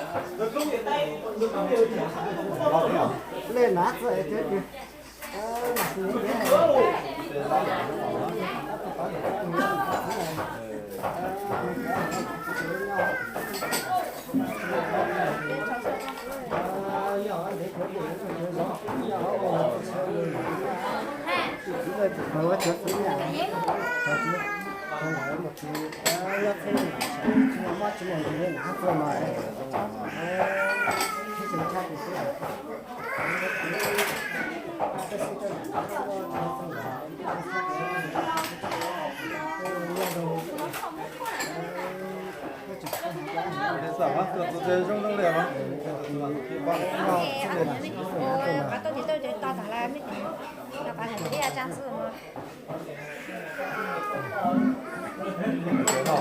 Qhov tau ces tau tas lawm, mej no qhov hais ib tsab xwb no.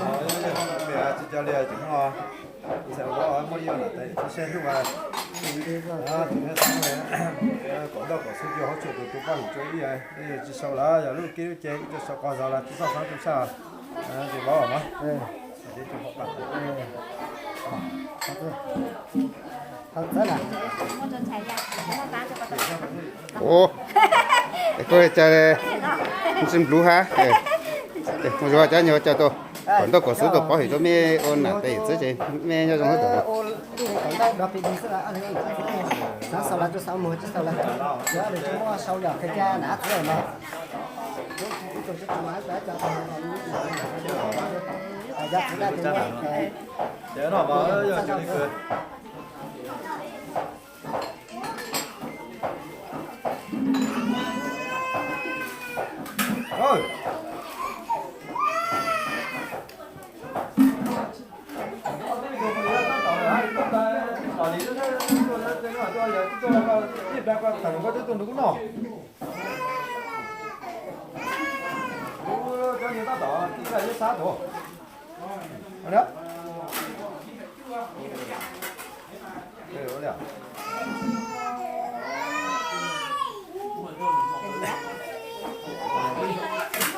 Tsis cov li ces no, ntxhais vauv muaj ib ua nam tais txwv seb hlub, tus neb xav kom ntoj kom xub cia hauv tsuam tus tus poj niam tso ib, tsis sau lawm, yog lub kib lub ce ib co sau qog zog los tsis txhob xav tu sab, ces vauv mas. Ua, koj cas ntsis nplub hab, mus zog cov nyuag cov tau, kom ntoj kom xub tau pov hwm rau mej ua nam tais txwv ces mej nyob zoo hab tau.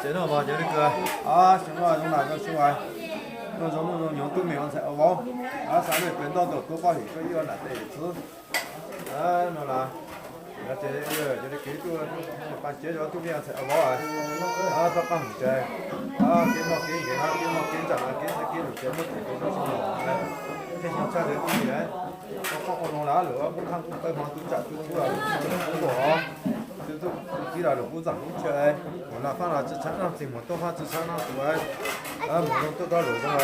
Ces no mas cov li kws, xyoo no zoo na zoo xyoo, nuj zoo nuj zoo nyob tub me ua ntxhais ua vauv, xav li pem ntoj ntawm tub poj hwm koj ib ua nam tais txwv no las, ces cov li kws tuaj pab cev zov tub me ua ntxhais ua vauv, pab pab mus ces kev noj kev nkeeg, kev noj kev ntsam, kev txhaj kev lus ces muab txhais kev zoo xyoo no, tej xyoo tshaj li tub me, koj ua zoo las lwm ub qhaj qub pawg hmo tub tsam tub tub, tub tub tib los lwm ub txam lub chaw, mus noj fab los tsi tshav noj txij, mus tuaj fab tsi tshav noj tus, mus zoo tuaj rau lwm zoo,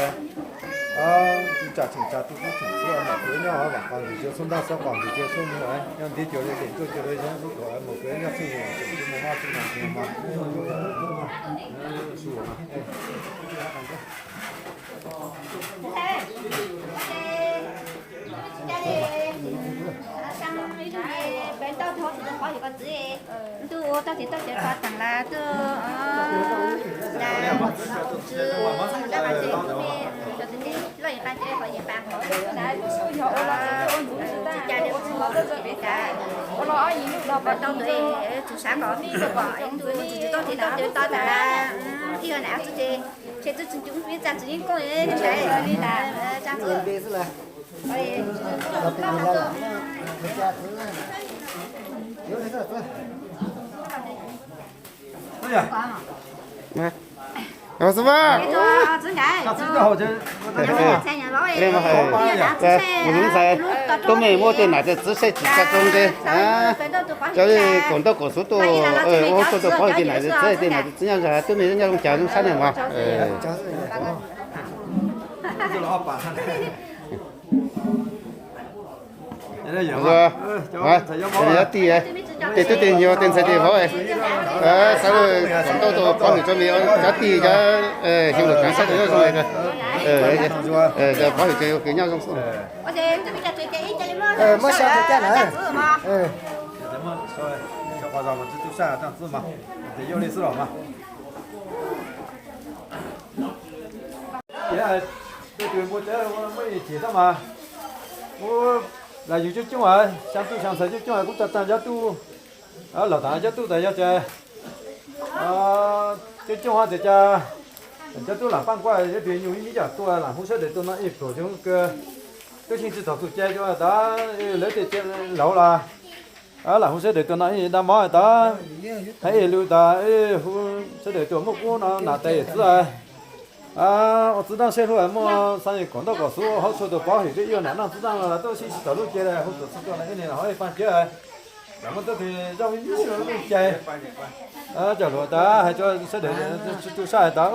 tub tsam tseem tsa tub tub tseem txhij, mus kuv nyob vam qos ntws cia xub ntaj, xob qos ntws cia xub mus, nyob ntiv cia li lim tuaj cia li zoo xub tuaj, mus kuv nyob txhij mus tseem tsis mus maj tsis mus ntsis mas su mas. Ntuj tau tiv tau cov qhov teem las tuaj, tus tswv, cov me, cov txiv neej loj yeej qab cov qhov yeej qab qhov, tsis cas li, tau tus tswv sab kom ntuj tau tiv tau cov tau tas, ib yog nam txwv ces, ces tub tsis coob ib txaj tsis yeej kooj li tas, tsa txwv. Xwb mas, mus zoo ntxhais, tub me muab tej nam tej txwv seb tsis tsa zoo ntse, cov kom ntoj kom xub tuaj, ua hauv tuaj tuaj pov hwm tej nam tej txwv, tej nam tej txwv nyob zoo, tub me nyob zoo cas zoo sab neeg mas. Yog tij, tej tub tej nyuag tej ntxhais tej vauv, xav kom ntoj tuaj pov hwm rau me cov tij cov xyoo lawm tseem sab tau nyob zoo, cov pov hwm ces yog kws nyob zoo xwb. Muab sab tau caj lawm. Tus npua tsev muab ib chim tab mas, ub, las yug coob coob, xyaa tub xyaa ntxhais coob coob kuj tsa tsaa cov tub, los tas cov tub tas yog ces coob coob hab ces cas cov tub lam paab kuaj ib tug nyuj ib nyuag coj tuaj lam hu sab tes tuaj no ib pluag zoo kawg. Tub Xyeej tsis txog tus cai tas lawv tej cai laus los lam hu sawv daws tuaj no ib dag mov tas, hais lus tas hu sawv daws tuaj muab kuv no nas tais txwv ua txiv dab seb hlub muaj xav kom ntaub kom xub hauv tshuaj tus pov hwm twb yuav nam noj txiv dab los Tub Xyeej tsis txog lub cai hu tuaj txhua tuaj no ib niag ho ib pab cawv. Lam muab tub twg zoj me me lub cai coj lus tas hais rau sawv daws tu sab tas,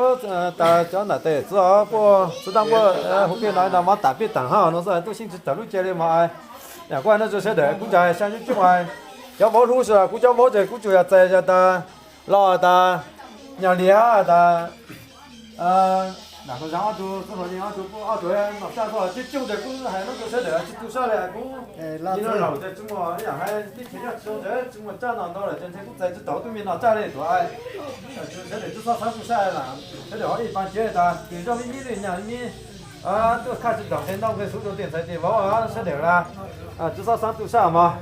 tas cov nam tais txwv os, puaj txiv dab puaj hu peb no dag mov tas peb taag hab no xwb, Tub Xyeej tsis txog lub cai li mas. Yam kuv hais no rau sawv daws kuv tsis hais xya coob coob, cov vauv hlub xwb, kuv cov vauv ces kuv tsuas yog txais tas los tas nyog liag tas nam hluas Zab ob tug, tub hluas Yeej ob tug, ob tug nom tsaj xwb, coob coob ces kuv hais no rau sawv daws tsis tu sab li kuv. Ib no laus ces tsis muaj ib yam hais tib chaws nyob tsis zoo ces tsis muaj tsab no ntau lawm ces ntshe kuv txais tsis tau tub me nom tsaj li tuaj. Sawv daws tsis txhob xav tu sab lawm, sawv daws ho ib pab cawv tas tus zoj me me li nyag me me, tuaj khaj tsis tau qhia ntaub qhia xub rau tej ntxhais tej vauv sawv daws lawm, tsis txhob xav tu sab mog.